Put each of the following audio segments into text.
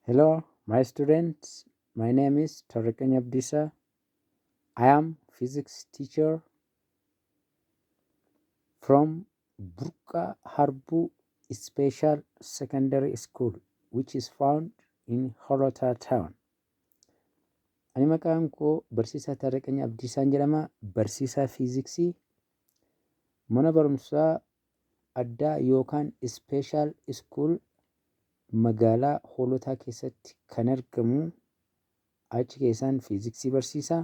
Hello, my students. My name is Tarekegn Abdisa. I am physics teacher from Burqa Harbu Special Secondary School, which is found in Holota town. Ani maqaan koo Barsiisaa Taarraqany Abdiisaan jedhama. Barsiisaa fiiziksii mana barumsaa addaa yookaan Special School magaalaa Hoolotaa keessatti kan argamu, achi keessaan fiiziksii barsiisaa.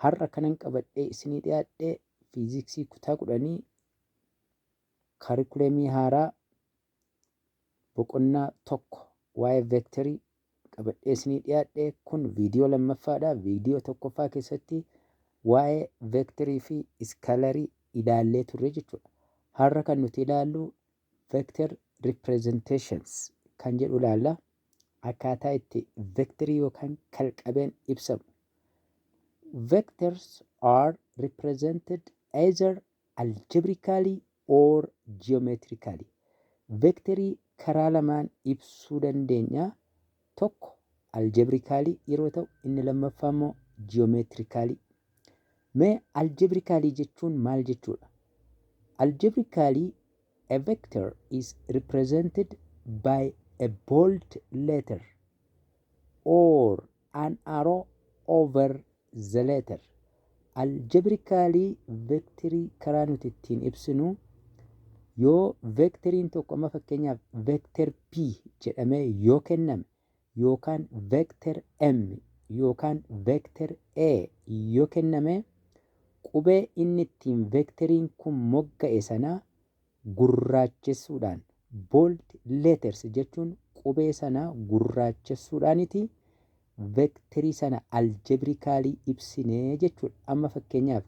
Har'a kanan qabadhee isinii dhiyaadhe fiiziksii kutaa 10 kaarikuleemii haaraa boqonnaa 1 waa'ee veektarii qabadhee isinii dhiyaadhe. Kun viidiyoo lammaffaadha. Viidiyoo tokkoffaa keessatti waa'ee veektarii fi iskaalarii ilaallee turre jechuudha. Har'a kan nuti ilaallu vector representations kan jedhu ilaalla. Akkaataa itti vectorii yookaan kalqabeen ibsamu. Vectors are represented either algebraically or geometrically. Vectorii karaa lamaan ibsuu dandeenya. Tokko algebraically yeroo ta'u, inni lammaffaa immoo geometrically. Mee algebraically jechuun maal jechuudha? Algebraically, a vector is represented by a bold letter or an arrow over the letter. Algebraically vectorii karaa nuti ittiin ibsinu, yoo vectoriin tokko amma fakkeenyaaf vector P jedhamee yoo kenname yookaan vector M yookaan vector A yoo kenname, qubee inni ittiin vectoriin kun mogga'e sana gurraachessuudhaan, bold letters jechuun qubee sana gurraachessuudhaaniti vectorii sana algebraically ibsinee jechuudha. Amma fakkeenyaaf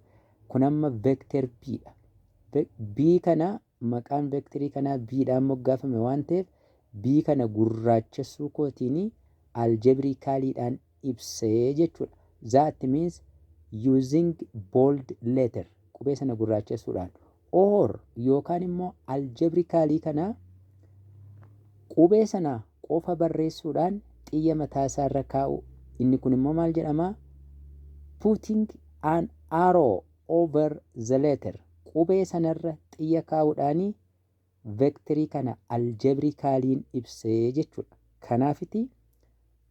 kun amma vector B dha. B kana, maqaan vectorii kanaa B dhaan moggaafame waan ta'eef, B kana gurraachessuu kootiin algebraicallyidhaan ibsee jechuudha. That means using bold letter, qubee sana gurraachessuudhaan, or yookaan immoo algebraically kana qubee sana qofa barreessuudhaan xiyya mataa isaa irra kaa'u. Inni kun immoo maal jedhama? Putting an arrow over the letter, qubee sanarra xiyya kaa'uudhaani vectorii kana algebraicallyin ibsee jechuudha. Kanaafiti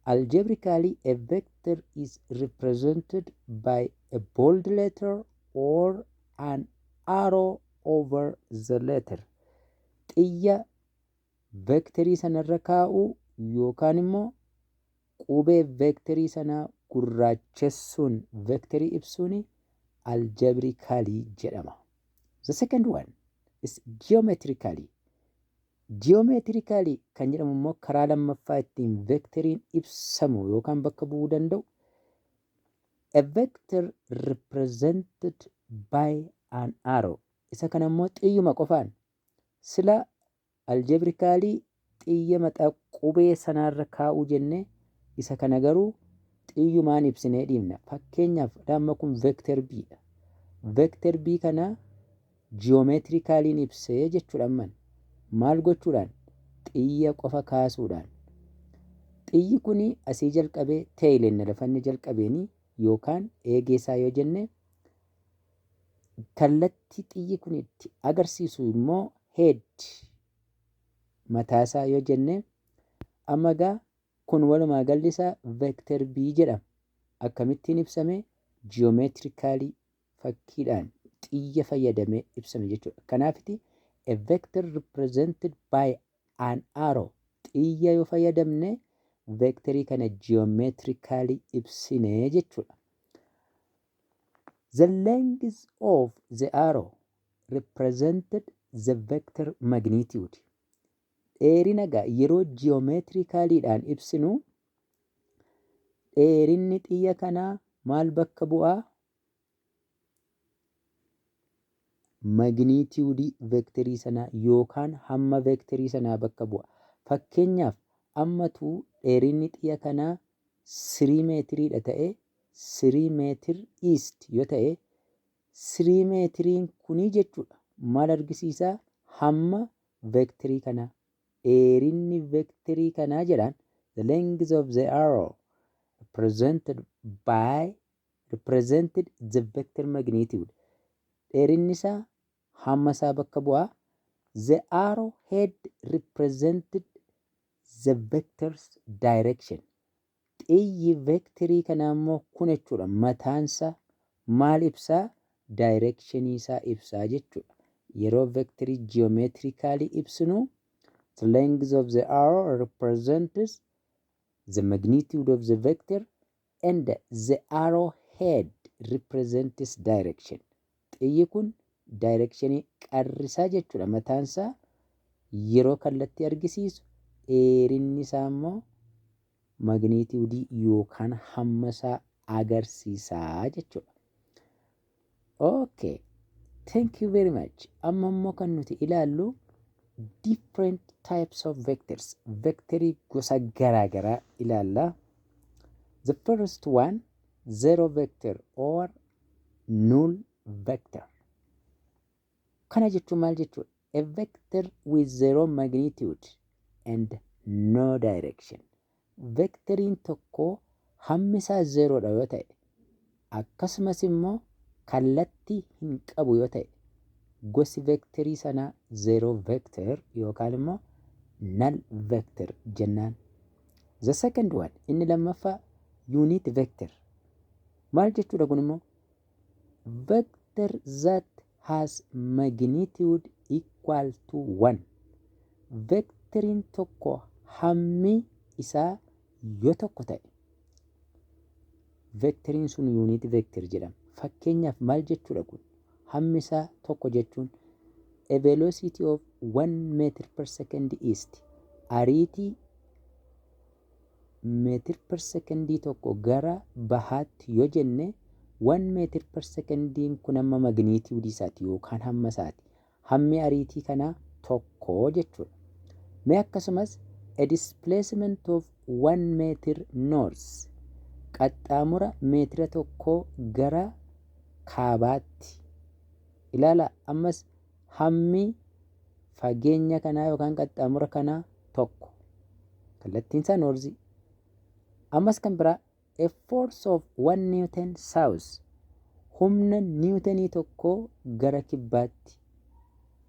algebraically a vector is represented by a bold letter or an arrow over the letter. Xiyya vectorii sanarra kaa'uu yookaan immoo qubee vectorii sanaa gurraachessuun vectorii ibsuun algebraically jedhama. The second one is geometrically. Geometrically kan jedhamu immoo karaa lammaffaa ittiin vectoriin ibsamu yookaan bakka bu'uu danda'u, a vector represented by an arrow. Isa kana immoo xiyyuma qofaan, sila algebraically xiyya maxaa qubee sanaarra kaa'uu jenne, isa kana garuu xiyyumaan ibsinee dhiifna. Fakkeenyaaf amma kun vector B dha. Vector B kana geometricallyin ibsee jechuudha amman. Maal gochuudhaan? Xiyya qofa kaasuudhaan. Xiyyi kun asii jalqabee tail enna lafa inni jalqabeeni yookaan eegeesaa yoo jenne, kallattii xiyyi kun itti agarsiisu immoo head, mataasaa yoo jenne, amma egaa kun walumaa galli isaa vector B jedhama. Akkamittiin ibsame? Geometrically, fakkiidhaan xiyya fayyadamee ibsame jechuudha. Kanaafiti a vector represented by an arrow, xiyya yoo fayyadamne vectorii kana geometrically ibsine jechuudha. The length of the arrow represented the vector magnitude. Dheerina gaa yeroo geometricallyidhaan ibsinu, dheerinni xiyya kanaa maal bakka bu'aa? Magnitude vectorii sanaa yookaan hamma vectorii sanaa bakka bu'a. Fakkeenyaaf ammatu dheerinni xiyya kanaa 3 meetiriidha ta'e, 3 meter east yoo ta'e, 3 meetiriin kunii jechuudha maal argisiisaa? Hamma vectorii kanaa. Dheerinni vectorii kanaa jedhaan The length of the arrow represented by represented the vector magnitude. Dheerinni isaa hamma isaa bakka bu'aa. The arrow head represented the vector's direction. Xiyyi vectorii kanaa immoo kun jechuudha. Mataansaa maal ibsaa? Directionii isaa ibsaa jechuudha. Yeroo vectorii geometrically ibsinu, the length of the arrow represents the magnitude of the vector and the arrow head represents direction. Xiyyi kun directionii qarrisaa jechuudha. Mataansaa yeroo kallattii argisiisu, dheerinni isaa immoo magnitudeii yookaan hamma isaa agarsiisaa jechuudha. Okay, thank you very much. Amma immoo kan nuti ilaallu different types of vectors. Vectorii gosa garaa garaa ilaalla. The first one, zero vector or null vector. Kana jechuun maal jechuudha? A vector with zero magnitude and no direction. Vectoriin tokko hammi isaa zeroodha yoo ta'e, akkasumas immoo kallattii hin qabu yoo ta'e, gosi vectorii sanaa zero vector yookaan immoo null vector jennaan. The second one, inni lammaffaa, unit vector. Maal jechuudha kun immoo? Vector that has magnitude equal to 1. Vectoriin tokko hammi isaa yoo tokko ta'e, vectoriin sun unit vector jedhama. Fakkeenyaaf maal jechuudha kun? Hammi isaa tokko jechuun a velocity of 1 meter per second east, ariitii meter per secondii tokko gara bahaatti yoo jenne, 1 meter per secondiin kun amma magnitudeii isaati yookaan hamma isaati. Hammi ariitii kanaa tokko jechuudha. Mee akkasumas a displacement of 1 meter north, qaxxaamura meetira tokkoo gara kaabaatti. Ilaala, ammas hammi fageenya kanaa yookaan qaxxaamura kanaa tokko. Kallattiin isaa northii. Ammas kan biraa, a force of 1 newton south, humna newtonii tokkoo gara kibbaatti.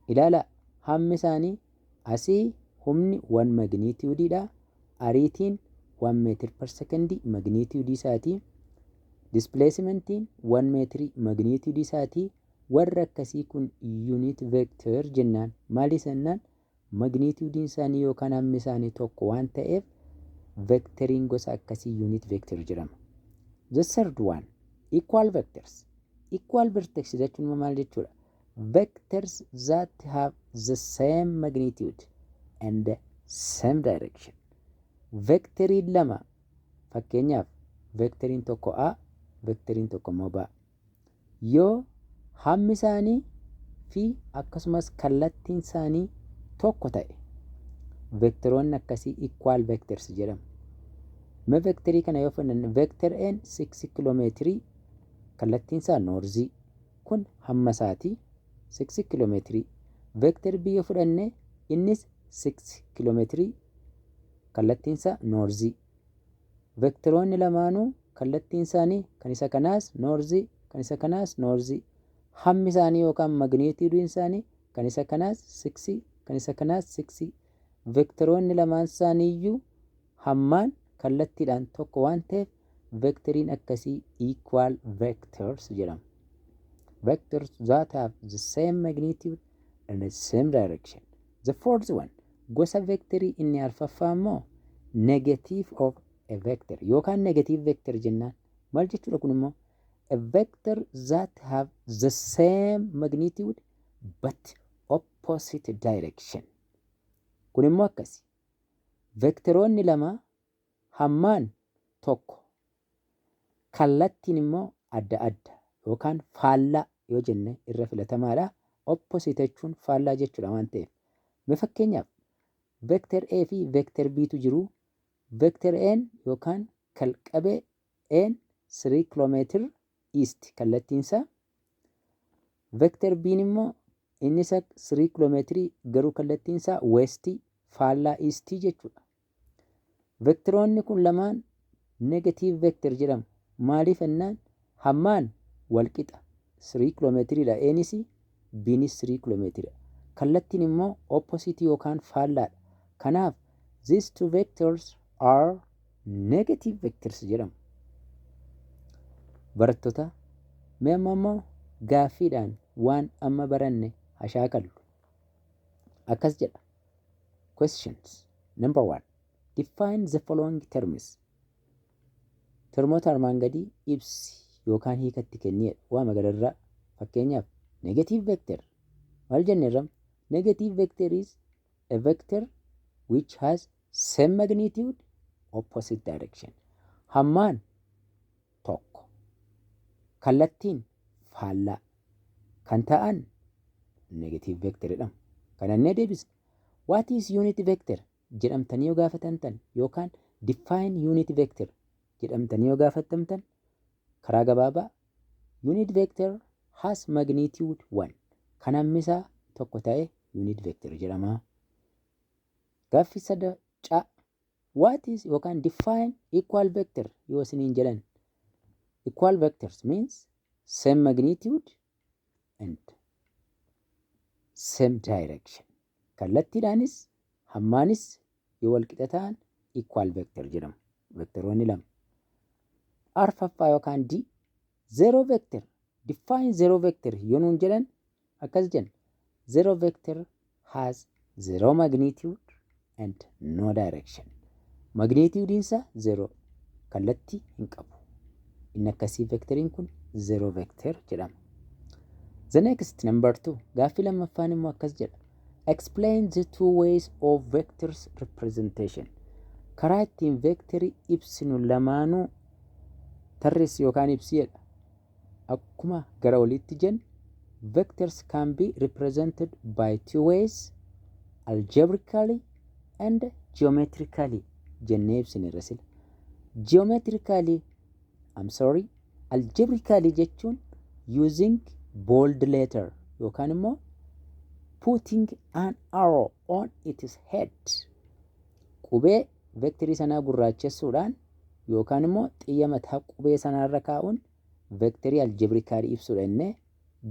Ilaala, hammi isaanii asii humni 1 magnitudeiidha. Ariitiin 1 meter per secondii magnitudeii isaatii. Displacementiin 1 meetirii magnitudeii isaatii. Warra akkasii kun unit vector jennaan. Maali jennaan? Magnitudeiin isaanii yookaan hammi isaanii tokko waan ta'eef, vectoriin gosa akkasii unit vector jedhama. The third one, equal vectors. Equal vectors jechuun maal jechuudha? Vectors that have the same magnitude and the same direction. Vectoriin lama, fakkeenyaaf vectoriin tokko A, vectoriin tokko immoo B. Yoo hammi isaanii fi akkasumas kallattiin isaanii tokko ta'e, vectoroonni akkasii equal vectors jedhamu. Mee vectorii kana yoo fudhanne, vector N 6 kiloomeetirii, kallattiin isaa northii, kun hamma isaatii 6 kiloomeetirii. Vector B yoo fudhanne, innis 6 kiloomeetirii, kallattiin isaa northii. Vectoroonni lamaanuu kallattiin isaanii kan isa kanaas northii, kan isa kanaas northii. Hammi isaanii yookaan magnitudeiin isaanii kan isa kanaas 6, kan isa kanaas 6. Vectoroonni lamaan isaaniiyyuu hammaan kallattiidhaan tokko waan ta'eef, vectoriin akkasii equal vectors jedhamu. Vectors that have the same magnitude and the same direction. The fourth one, gosa vectorii inni arfaffaa immoo, negative of a vector yookaan negative vector jennaan. Maal jechuudha kun immoo? A vector that have the same magnitude but opposite direction. Kun immoo akkasi. Vectoroonni lama hammaan tokko, kallattiin immoo adda adda yookaan faallaa yoo jenne irra filatamaadha. Opposite jechuun faallaa jechuudha waan ta'eef. Mee fakkeenyaaf vector A fi vector Btu jiru. Vector A'n yookaan kalqabee A'n 3 kiiloomeetir east kallattiinsaa. Vector B'n immoo inni isa 3 kiiloomeetirii, garuu kallattiinsaa westii, faallaa eastii jechuudha. Vektiroonni kun lamaan negative vector jedhamu. Maaliif jennaan, hammaan wal qixa, 3 kiiloomeetiriidha A'nis B'nis 3 kiiloomeetiriidha. Kallattiin immoo opposite yookaan faallaadha. Kanaaf these two vectors are negative vectors jedhamu. Barattoota, mee amma immoo gaaffiidhaan waan amma baranne haa shaakallu. Akkas jedha. Questions. Number one. Define the following terms. Termoota armaan gadii ibsi yookaan hiikatti kenniidha. Waa magalarraa, fakkeenyaaf, negative vector. Maal jenneerra? Negative vector is a vector which has same magnitude, opposite direction. Hammaan tokko, kallattiin faallaa kan ta'an negative vector jedhamu. Kana inni deebisne. What is unit vector jedhamtanii yoo gaafatamtan yookaan define unit vector jedhamtanii yoo gaafatamtan, karaa gabaabaa unit vector has magnitude 1, kan hammisaa tokko ta'e unit vector jedhama. Gaaffii sada ca, what is yookaan define equal vector yoo isiniin jedhan, equal vectors means same magnitude and same direction. Kallattiidhaanis hammaanis yoo wal qixa ta'an equal vector jedhamu. Vectoroonni lama. Arfaffaa yookaan D, zero vector. Define zero vector yoo nuun jedhan, akkas jenna. Zero vector has zero magnitude and no direction. Magnitude isaa zero, kallattii hin qabu. Inni akkasii vectoriin kun zero vector jedhama. The next, number two, gaaffii lammaffaan immoo akkas jedha. Explain the two ways of vectors representation. Karaa ittiin vectorii ibsinu lamaanuu tarreessi yookaan ibsi jedha. Akkuma gara olitti jenne, vectors can be represented by two ways, algebraically and geometrically jennee ibsine sila. Geometrically, I'm sorry, algebraically jechuun using bold letter yookaan immoo putting an arrow on its head, qubee vectorii sanaa gurraachessuudhaan yookaan immoo xiyya mataa qubee sanaarra kaa'uun vectorii algebraically ibsuudha innee.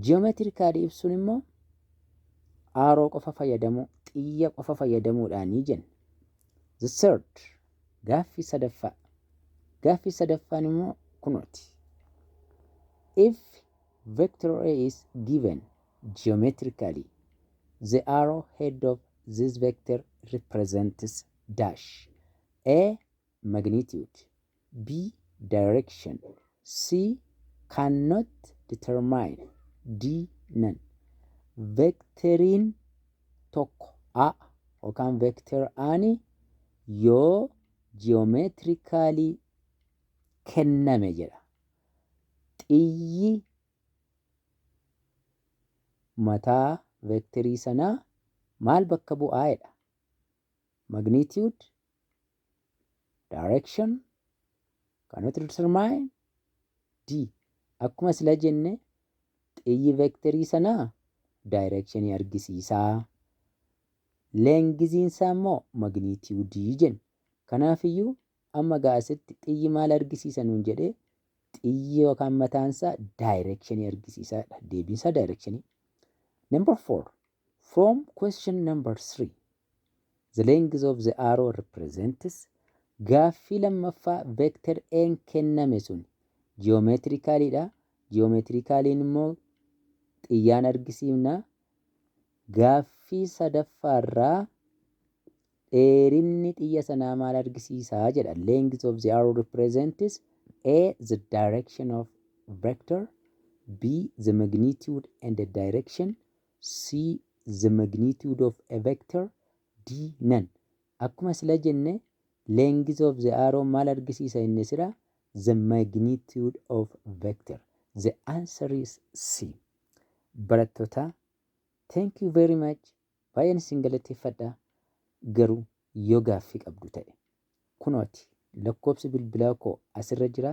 Geometrically ibsuun immoo arrow qofa fayyadamuu, xiyya qofa fayyadamuudhaanii jenna. The third, gaaffii sadaffaa. Gaaffii sadaffaan immoo kunooti. If vector A is given geometrically, the arrow head of this vector represents dash. A. Magnitude. B. Direction. C. Cannot determine. D. None. Vectoriin tokko A yookaan vector Aani yoo geometrically kenname jedha. Xiyyi mataa vectorii sanaa maal bakka bu'aa jedha. Magnitude, direction, cannot determine, D. Akkuma sila jenne, xiyyi vectorii sanaa directionii argisiisaa. Lengthiin isaa immoo magnitude jenna. Kanaafiyyuu amma gaasitti xiyyi maal argisiisa nuun jedhee, xiyyi yookaan mataansaa directionii argisiisaadha. Deebiinsaa directionii. Number four. From question number three, the length of the arrow represents. Gaaffii lammaffaa, vector A'n kenname sun geometricallyidha. Geometricallyin immoo xiyyaan argisiifna. Gaaffii sadaffaarraa dheerinni xiyya sanaa maal argisiisaa jedha. Length of the arrow represents: A. The direction of vector. B. The magnitude and the direction. C. The magnitude of a vector. D. None. Akkuma sila jenne, length of the arrow maal argisiisa inni sira? The magnitude of vector. The answer is C. Barattoota, thank you very much. Baay'een isin galateeffadha. Garuu yoo gaaffii qabdu ta'e, kunooti lakkoofsi bilbilaa koo asirra jira.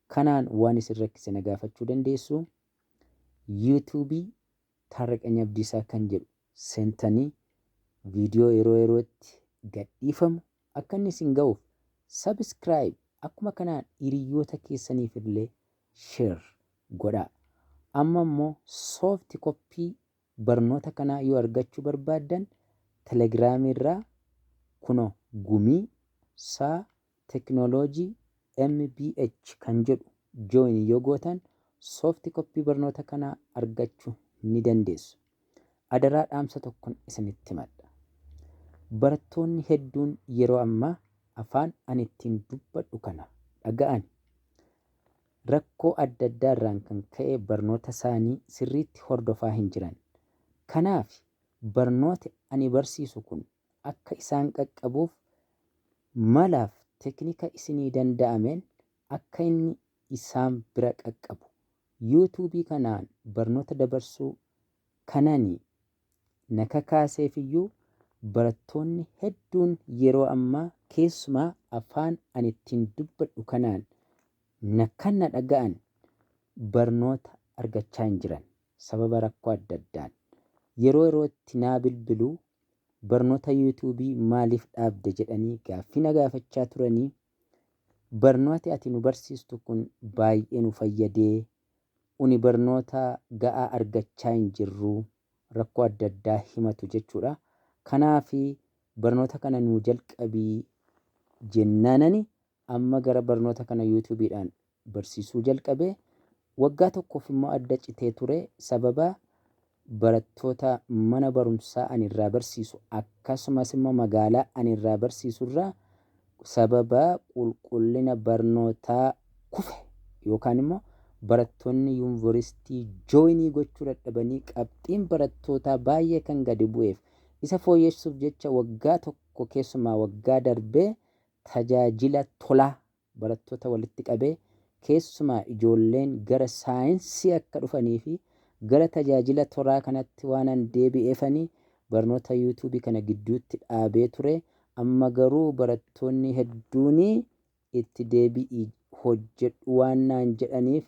Kanaan waan isin rakkise na gaafachuu dandeessu. YouTubeii Taarraqany Abdiisaa kan jedhu seentanii viidiyoo yeroo yerootti gadhiifamu akka inni isin ga'uuf Subscribe, akkuma kanaan hiriyoota keessaniif illee share godhaa. Amma immoo soft copy barnoota kanaa yoo argachuu barbaaddan, Telegiraamii irraa kunoo Gumii Saa Teknooloojii MBH kan jedhu join yoo gootan, soft copy barnoota kanaa argachuu ni dandeessu. Adaraa, dhaamsa tokkon isinitti himadha. Barattoonni hedduun yeroo ammaa afaan ani ittiin dubbadhu kana dhaga'an rakkoo adda addaa irraan kan ka'e barnoota isaanii sirriitti hordofaa hin jiran. Kanaaf barnooti ani barsiisu kun akka isaan qaqqabuuf malaaf teeknika isinii danda'ameen akka inni isaan bira qaqqabu YouTubeii kanaan barnoota dabarsuu kanani na kakaaseefiyyuu, barattoonni hedduun yeroo ammaa keessumaa afaan ani ittiin dubbadhu kanaan na kan na dhaga'an barnoota argachaa hin jiran sababa rakkoo adda addaan. Yeroo yerootti naa bilbiluu, barnoota YouTubeii maaliif dhaabde jedhanii gaaffii na gaafachaa turanii, barnooti ati nu barsiistu kun baay'ee nu fayyadee, uni barnoota ga'aa argachaa hin jirru, rakkoo adda addaa himatu jechuudha. Kanaafi barnoota kana nuu jalqabii jennaanani amma gara barnoota kana YouTubeiidhaan barsiisuu jalqabe. Waggaa tokkoof immoo adda citee ture, sababa barattoota mana barumsaa ani irraa barsiisu akkasumas immoo magaalaa ani irraa barsiisu irraa sababa qulqullina barnootaa kufe yookaan immoo barattoonni yuunivarsiitii joinii gochuu dadhabanii qabxiin barattootaa baay'ee kan gadi bu'eef, isa fooyyessuuf jecha waggaa tokko, keessumaa waggaa darbee, tajaajila tolaa barattoota walitti qabee, keessumaa ijoolleen gara saayinsii akka dhufanii fi gara tajaajila tolaa kanatti waanan deebi'eefanii barnoota YouTubeii kana gidduutti dhaabee ture. Amma garuu barattoonni hedduun itti deebi'i hojjedhu waan naan jedhaniif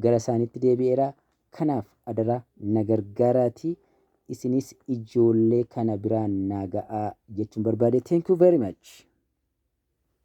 gara isaanitti deebi'eera. Kanaaf adaraa na gargaaraatii isinis ijoollee kana biraan naa ga'aa jechuun barbaade. Thank you very much.